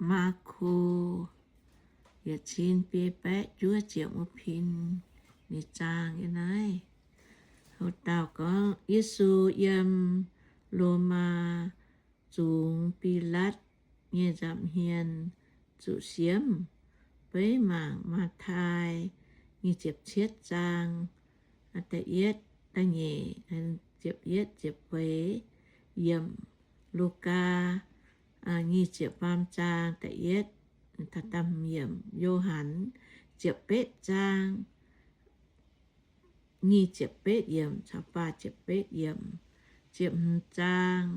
Maako yietc cin biei baeqv juov ziepc wuov pin ninh zaang yiem naaiv. Houx dauh gorngv, Yesu yiem Lomaa zungx Bilaatv nyei nza'hmien zuqc siemv. Beiv mangc Matv^taai nyic ziepc cietv zaang, da'yietv, da'nyeic, ziepc yietv, ziepc feix yiemc. Lugaa nyic ziepc faam zaang da'yietv, yiemc. Yo^han ziepc betv zaang nyic ziepc betv yiemc caux faah ziepc betv yiemc. Ziepc hmz zaang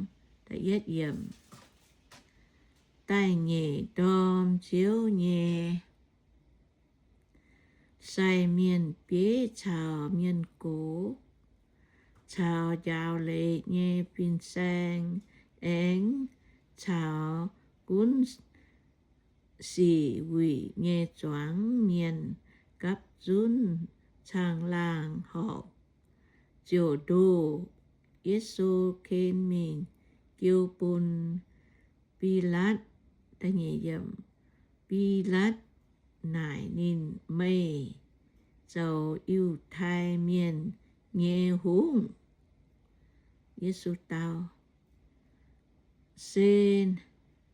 da'yietv yiemc. Da'nyeic ndorm Ziouv nyei sai mienh bieiv caux mienh gox, caux njaaux leiz nyei fin-saeng, aengx caux gunv sic wuic nyei zuangx mienh gapv zunv caangh laangh horpc, ziouc ndoh Yesu ken mingh jiu bun Bilaatv. Bilaatv naaic ninh, Meih zoux Yiutai Mienh nyei hungh? Yesu dau, Se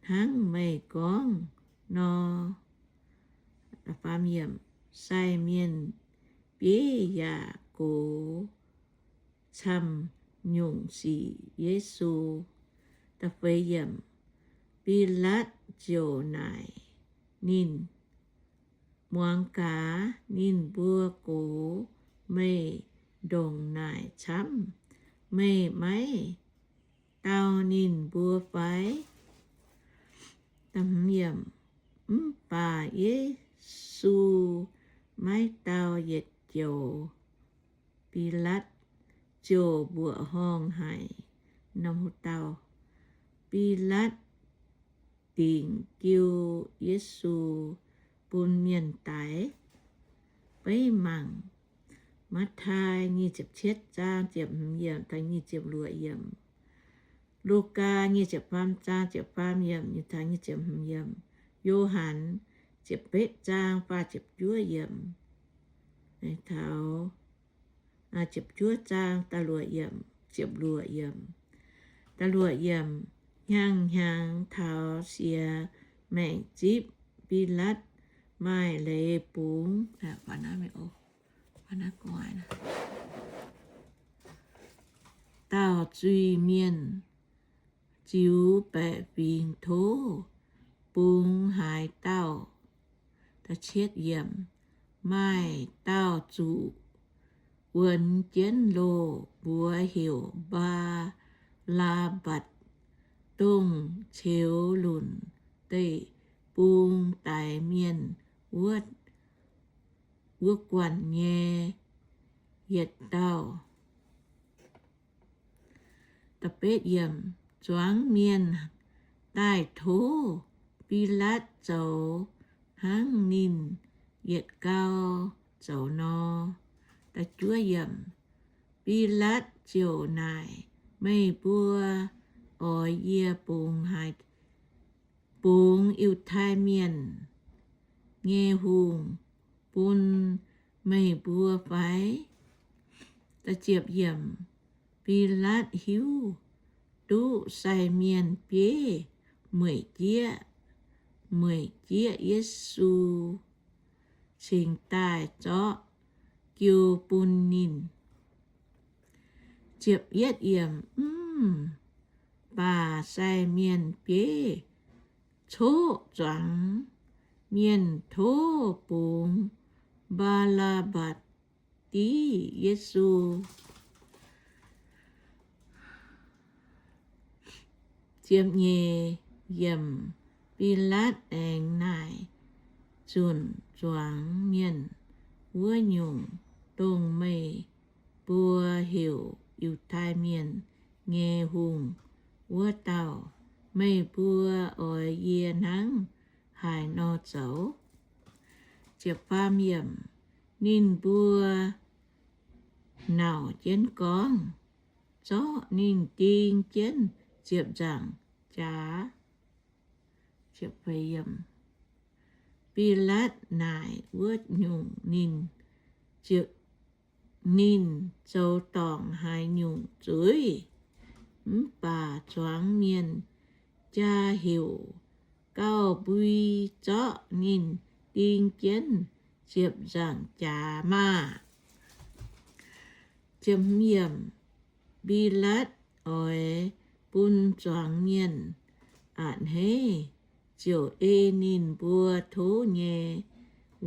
hnangv meih gorngv nor. Sai mienh bieiv yaac gox camv nyungc sic Yesu. Bilaatv ziouc naaic ninh, Muangx gaax ninh mbuo gox meih ndongc naaic camv. Meih maiv dau ninh mbuo fai? Mv baac Yesu maiv dau yietc joux. Bilaatv ziouc mbuoqc horngh haic. Bilaatv dingc jiu Yesu bun mienh daix. Beiv mangc Matv^taai nyic ziepc cietv zaang ziepc hmz yiemc taux nyic ziepc luoqc yiemc. Lugaa nyic ziepc faam zaang ziepc faam yiemc taux nyic ziepc hmz yiemc. Yo^han ziepc betv zaang faah ziepc juov yiemc taux ziepc juov zaang da'luoqc yiemc, ziepc luoqc yiemc. Da'luoqc yiemc, hnyangx-hnyangx taux siex maengc zipv, Bilaatv maaih leiz bungx dauh zuiz-mienh ziux baeqc fingx tov bungx haaix dauh. Maaih dauh zuqc wuonx jienv loh, mbuox heuc Mbaa^laa^mbatc, dongh ceux lunc Deic-Bung daix mienh wuov, wuov guanh nyei yietc dauh. Zuangx mienh daaih tov Bilaatv zoux hnangv ninh yietc gau zoux nor. Bilaatv ziouc naaic, Meih mbuo oix yie bungx haaix, bungx Yiutai Mienh nyei hungh bun meih mbuo fai? Bilaatv hiuv duqv sai mienh bieiv mueic jieqv, mueic jieqv Yesu cingx daaih zorqv jiu bun ninh. Mv baac sai mienh bieiv coqv zuangx mienh tov bungx Mbaa^laa^mbatc div Yesu. Bilaatv aengx naaic zunc zuangx mienh wuov nyungc, Dongh meih mbuo heuc Yiutai Mienh nyei hungh wuov dauh, meih mbuo oix yie hnangv haaix nor zoux? Ninh mbuo nauc jienv gorngv, Zorqv ninh ding jienv ziepc nzaangc jaax. Bilatv naaic wuov nyungc, ninh, ninh zoux dorngc haaix nyungc zuiz, mv baac zuangx mienh jaa heuc gauh mbui zorqv ninh ding jienv ziepc nzaangc jaax maah! Bilatv oix bun zuangx mienh a'hneiv, ziouc ei ninh mbuo tov nyei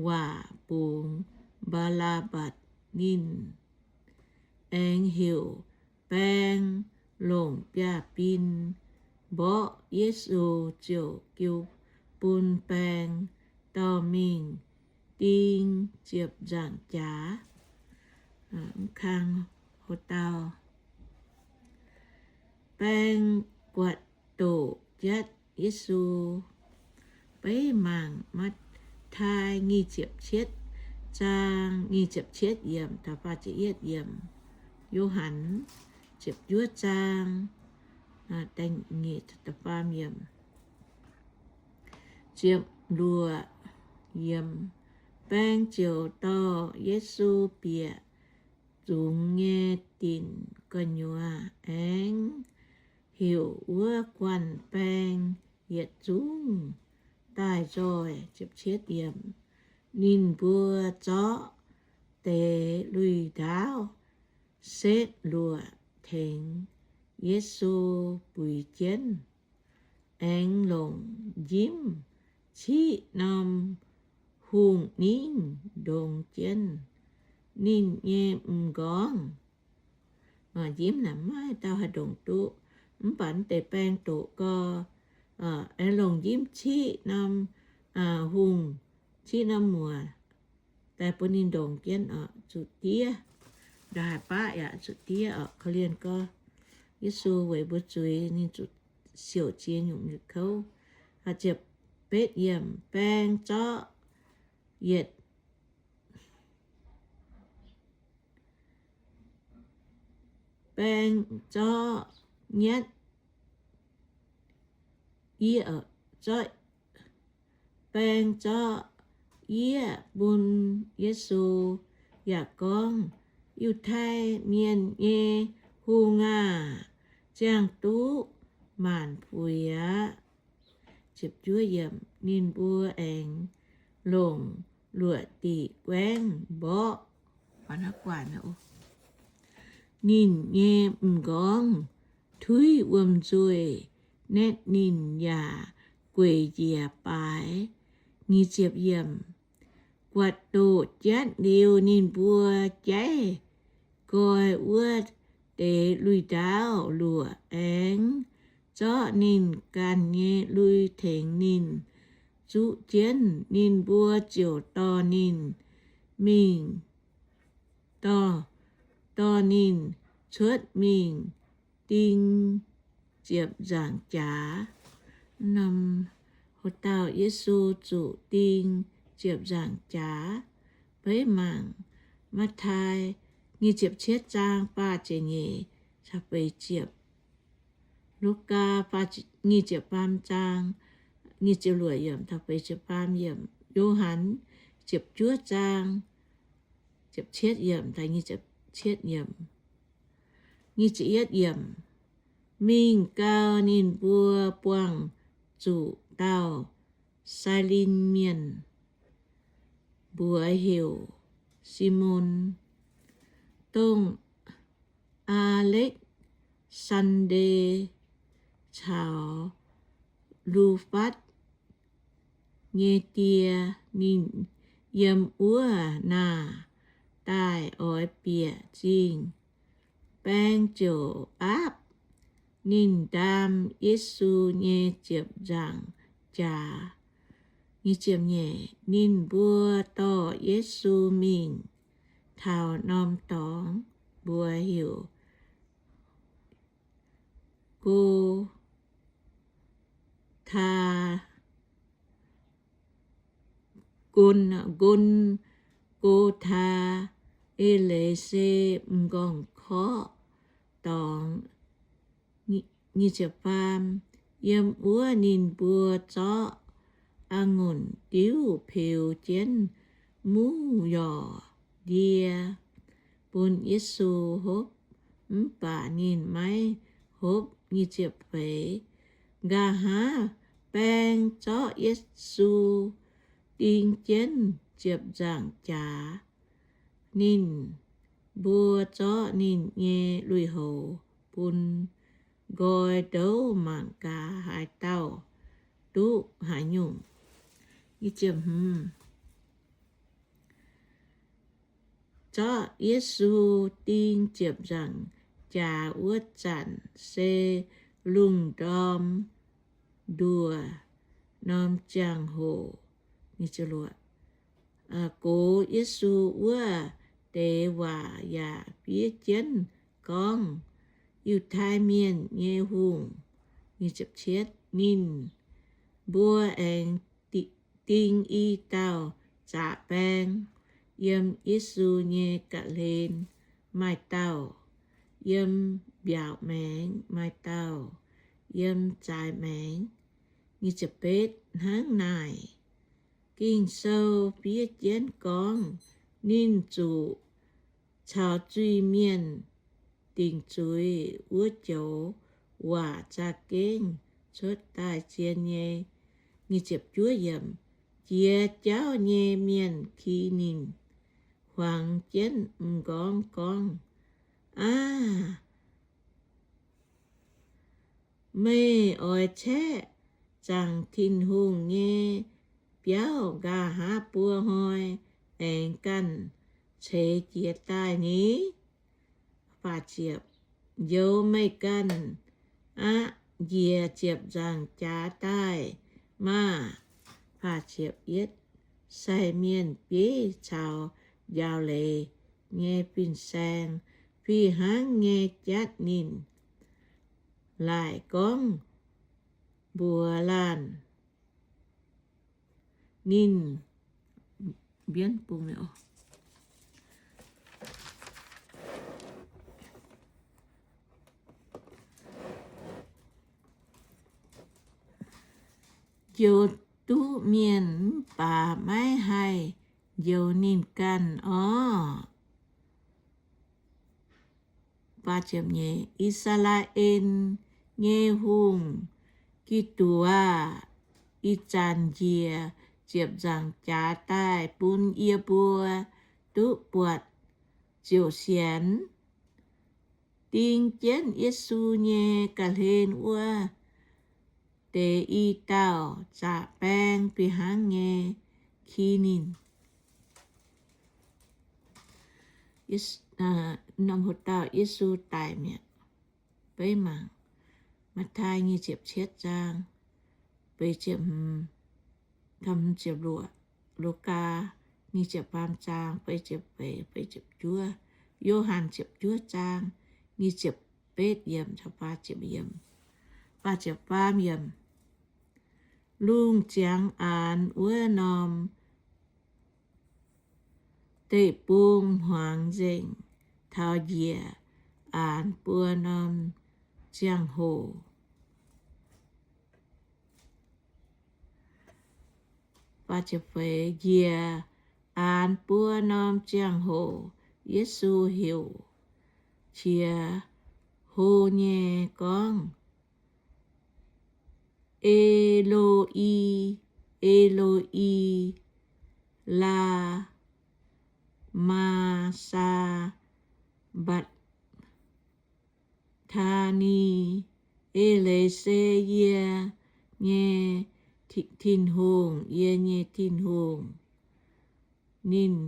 waac bungx Mbaa^laa^mbatc. Ninh aengx heuc baeng longc biaav-bin mborqv Yesu, ziouc jiu bun baeng dorh mingh ding ziepc nzaangc jaax. Baeng guatc doqc jatv Yesu. Beiv mangc Matv^tai nyic ziepc cietv zaang nyic ziepc cietv yiemc taux faah ziepc yietv yiemc, Yo^han ziepc juov zaang da'nyeic taux da'faam yiemc. Ziepc luoqc yiemc, baeng ziouc dorh Yesu bieqc zungx nyei dinc gu'nyuoz aengx heuc wuov guanh baeng yietc zungv daaih nzoih. Ninh mbuo zorqv deix lui-ndaauv setv luoqc tengx Yesu buix jienv, aengx longc njimv ciqv norm hungh ningv ndongx jienv ninh nyei m'nqorngv. Njimv naaic maiv dauh haih ndongc duqv, mv baac deix baeng doqc gau, aengx longc njimv ciqv norm hungh, ciqv norm muoc daaih bun ninh ndongc jienv oc, zuqc diev. Ndongc haaix baqv yaac zuqc diev oc. Korv-lienh gorngv Yesu weic mbuo zuiz ninh zuqc siouc ziex nyungc kouv. Ziepc betv yiemc, baeng zorqv yietc baeng zorqv nyatv, baeng zorqv yieqv bun Yesu yaac gorngv, Yiutai Mienh nyei Hungh aah! Ziangh duqv maanc fuix aqv. Ninh mbuo aengx longc luoqc diqc guaengv mborqv ninh nyei m'nqorngv, tuiv wuom-nzuih naetv ninh yaac gueic njiec baaix. Guatc doqc jatv liuz, ninh mbuo jaiv nqoi wuov deix lui-ndaauv luoqc aengx zorqv ninh ganh nyei lui tengx ninh zuqv jienv. Ninh mbuo ziouc dorh ninh mingh, dorh ninh cuotv mingh ding ziepc nzaangc jaax. Haaix dauh Yesu zuqc ding ziepc nzaangc jaax? Beiv mangc Matv^tai nyic ziepc cietv zaang faah ziepc nyeic caux feix ziepc, Lugaa nyic ziepc faam zaang nyic ziepc luoqc yiemc caux feix ziepc faam yiemc, Yo^han ziepc juov zaang ziepc cietv yiemc caux nyic ziepc cietv yiemc. Nyic ziepc yietv yiemc, mingh gau ninh mbuo buangh zuqc dauh Sailinx Mienh, mbuox heuc Simon, dongh Aa^lekv^saan^nde caux Lu^fatv nyei die. Ninh yiem wuov naaic daaih oix bieqc zingh. Baeng ziouc aapv ninh ndaam Yesu nyei ziepc nzaangc jaax. Ninh mbuo dorh Yesu mingh taux norm dorngx, mbuox heuc Go^taa, Gon, Gon^go^taa, eix leiz se M'nqorngv-korqv Dorngx. Nyic ziepc faam, Yiem wuov ninh mbuo zorqv a'ngunc diuv peux jienv muv-yorc ndie bun Yesu hopv, mv baac ninh maiv hopv. Nqa'haav baeng zorqv Yesu ding jienv ziepc nzaangc jaax. Ninh mbuo zorqv ninh nyei lui-houx bun nqoi ndouv mangc gaax haaix dauh duqv haaix nyungc. Zorqv Yesu ding ziepc nzaangc jaax wuov zanc se lungh ndorm nduoh norm ziangh hoc. Gox Yesu wuov deix waac yaac fiev jienv gorngv, Yiutai Mienh nyei Hungh, ninh mbuo aengx ding i dauh zaqc baeng, yiem Yesu nyei ga'hlen maaih dauh, yiem mbiaauc maengx maaih dauh, yiem zaaix maengx. Hnangv naaic, Ging-Sou fiev jienv gorngv, Ninh zuqc caux zuiz-mienh dingc zuiz wuov joux waac za'gengh cuotv daaih zien nyei. Jiex jauv nyei mienh ki ninh, huangx jienv m'nqorngv gorngv, Aav, meih oix caeqv zaangc Tin-Hungh nyei biauv nqa'haav buo hnoi aengx ganh ceix jiez daaih ni? Njoux meih ganh aqv, njiec ziepc nzaangc jaax daaih maah! Sai mienh bieiv caux njaaux leiz nyei fin-saeng fih hnangv nyei jatv ninh, laaic gorngv mbuox laanh ninh. Njoux duqv mienh mv baac maiv haih njoux ninh ganh orv. I^saa^laa^en nyei Hungh, Giduc aah! Ih zanc njiec ziepc nzaangc jaax daaih bun yie mbuo duqv buatc ziouc sienx. Ding jienv Yesu nyei ga'hlen wuov deix i dauh zaqc baeng fih hnangv nyei ki ninh. Haaix dauh Yesu daic mi'aqv? Beiv mangc Matv^taai nyic ziepc cietv zaang, feix ziepc hmz, ziepc luoqc, Lugaa nyic ziepc faam zaang, feix ziepc feix, feix ziepc juov, Yo^han ziepc juov zaang, nyic ziepc betv yiemc caux faah ziepc yiemc, faah ziepc faam yiemc. Lungh ziangx aanx wuov norm deic-bung hmuangx nzengc taux njiec aanx buo norm ziangh hoc. Njiec aanx buo norm ziangh hoc, Yesu heuc qiex hlo nyei gorngv, E^lo^i, E^lo^i, laa^maa saa^mbaa^taa^ni? Eix leiz se, Yie nyei Tin-Hungh, yie nyei Tin-Hungh, ninh,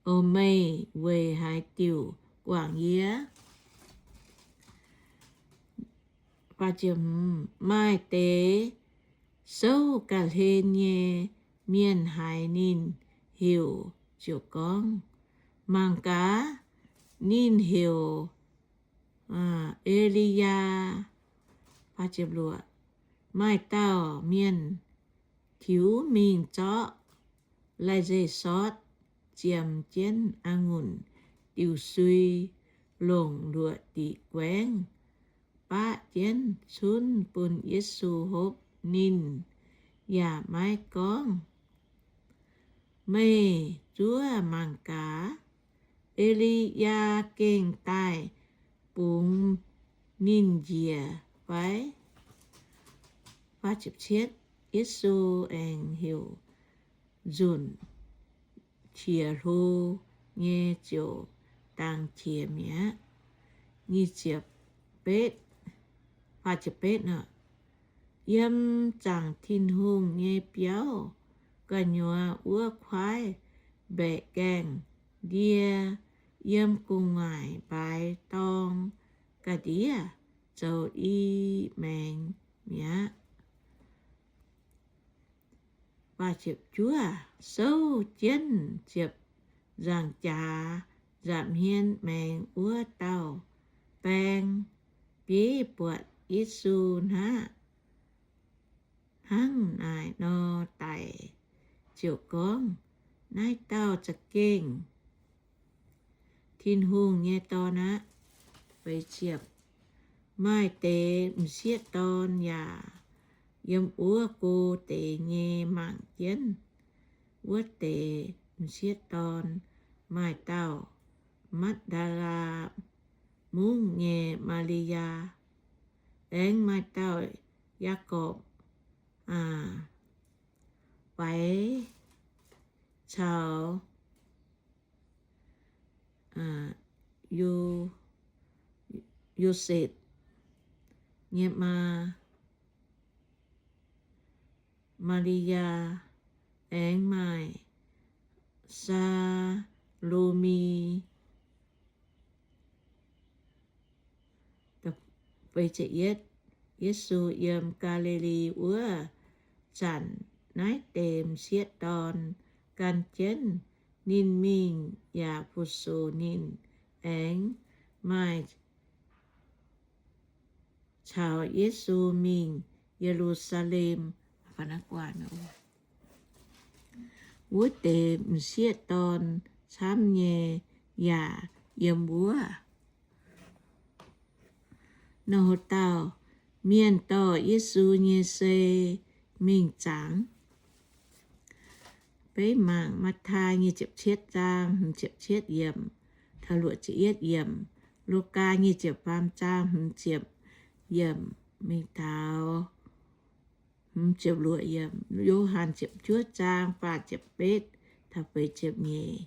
o, meih weic haaix diuc guangc yie? Maaih deix souv ga'hlen nyei mienh haiz ninh heuc ziouc gorngv, Mangc gaax, ninh heuc E^li^yaa. Maaih dauh mienh tiux mingh zorqv lai-nzeic sortv, ziemx jienv a'ngunc diuh sui, longc luoqc diqc guaengv baqv jienv cunv bun Yesu hopv. Ninh yaac maiv gorngv, Meih zuov mangc gaax, E^li^yaa gengh daaih bungx ninh njiec fai? Yesu aengx heuc nzunc qiex hlo nyei ziouc dangx qiex mi'aqv. Yiem zaangc Tin-Hungh nyei biauv gu'nyuoz wuov kuaaiv mbaeqc gaengh ndie yiem gu'nguaaic mbaaix dorng ga'ndiev zoux i maengx mi'aqv. Souv jienv ziepc nzaangc jaax nza'hmien maengx wuov dauh baeng bieiv buatc Yesu hnangv, hnangv naaic nor daic, ziouc gorngv, Naaiv dauh za'gengh Tin-Hungh nyei Dorn aqv. Maaih deix m'sieqv dorn yaac yiem wuov go deix nyei mangc jienv. Wuov deix m'sieqv dorn maaih dauh Matv^ndaa^laa Mungv nyei Maa^li^yaa, aengx maaih dauh Yaagorpc faix caux Yosepv nyei maa, Maa^li^yaa, aengx maaih Saa^lo^mi. Yesu yiem Gaa^li^li wuov zanc, naaiv deix m'sieqv dorn gan jienv ninh mingh yaac fu-sux ninh. Aengx maaih caux Yesu mingh Ye^lu^saa^lem. Wuov deix m'sieqv dorn camv nyei yaac yiem wuov. Nor dauh mienh dorh Yesu nyei sei mingh zangx. Beiv mangc Matv^tai nyic ziepc cietv zaang hmz ziepc cietv yiemc, taux luoqc ziepc yietv yiemc. Lugaa nyic ziepc faam zaang hmz ziepc yiemc mingh taux hmz ziepc luoqc yiemc. Yo^han ziepc juov zaang faah ziepc betv taux feix ziepc nyeic,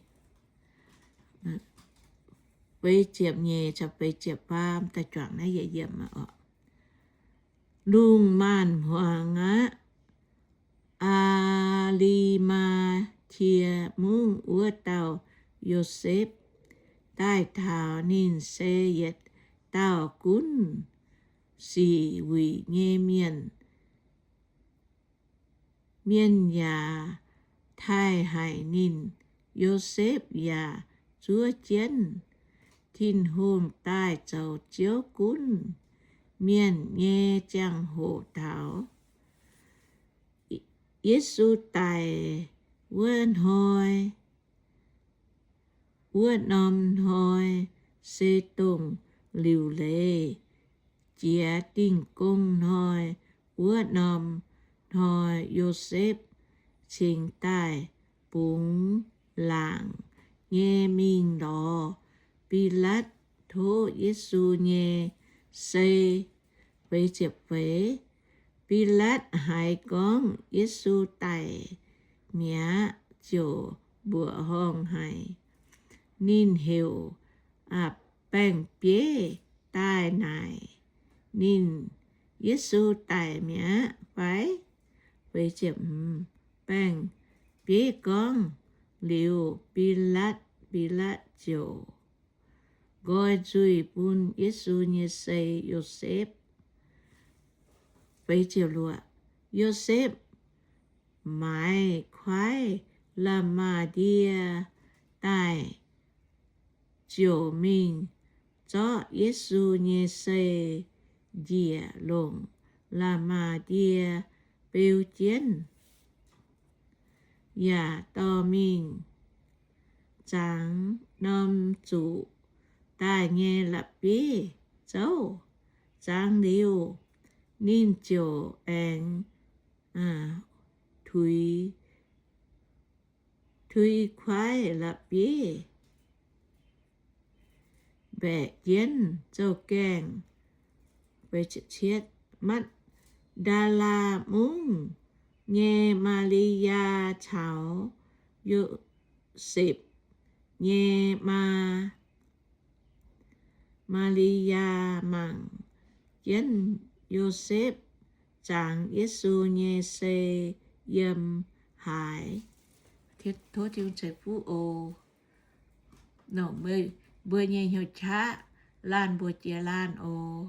feix ziepc nyeic caux feix ziepc faam daaih juangc naaiv yietc yiemc oc. Lungh maanz-hmuangx aqv, Aa^li^maa^tie Mungv wuov dauh Yosepv daaih taux. Ninh se yietc dauh gunv sic wuic nyei mienh. Mienh yaac taaih haic ninh. Yosepv yaac zuov jienv Tin-Hungh daaih zoux Ziouv gunv mienh nyei ziangh hoc taux Yesu daic wuov hnoi. Wuov norm hnoi se dongh liuc leiz jiex Dingh Gong Hnoi. Wuov norm hnoi Yosepv cingx daaih bungx laangc nyei mingh lorz Bilaatv tov Yesu nyei sei. Bilaatv haiz gorngv Yesu daic mi'aqv, ziouc mbuoqc horngh haic. Ninh heuc baeng-bieiv daaih naaic ninh, Yesu daic mi'aqv fai? Baeng-bieiv gorngv liuz, Bilaatv, Bilaatv ziouc nqoi nzuih bun Yesu nyei sei Yosepv. Yosepv maaiz kuaaiv la'maah ndie daaih, ziouc mingh zorqv Yesu nyei sei njiec longc la'maah ndie beu jienv, yaac dorh mingh zangx norm zuqc daaih nyei la'bieiv-zouv. dangx liuz, ninh ziouc aengx tuix, tuix kuaaiv la'bieiv mbaeqc jienv zouv-gaengh. Matv^ndaa^laa Mungv nyei Maa^li^yaa caux Yosepv nyei maa, Maa^li^yaa mangc jienv Yosepv zangx Yesu nyei sei yiem haaix. Tov Tin-Hungh ceix fuqv oc. Mbuo nyei hnyouv qaqv laanh mbuo jiex laanh oc.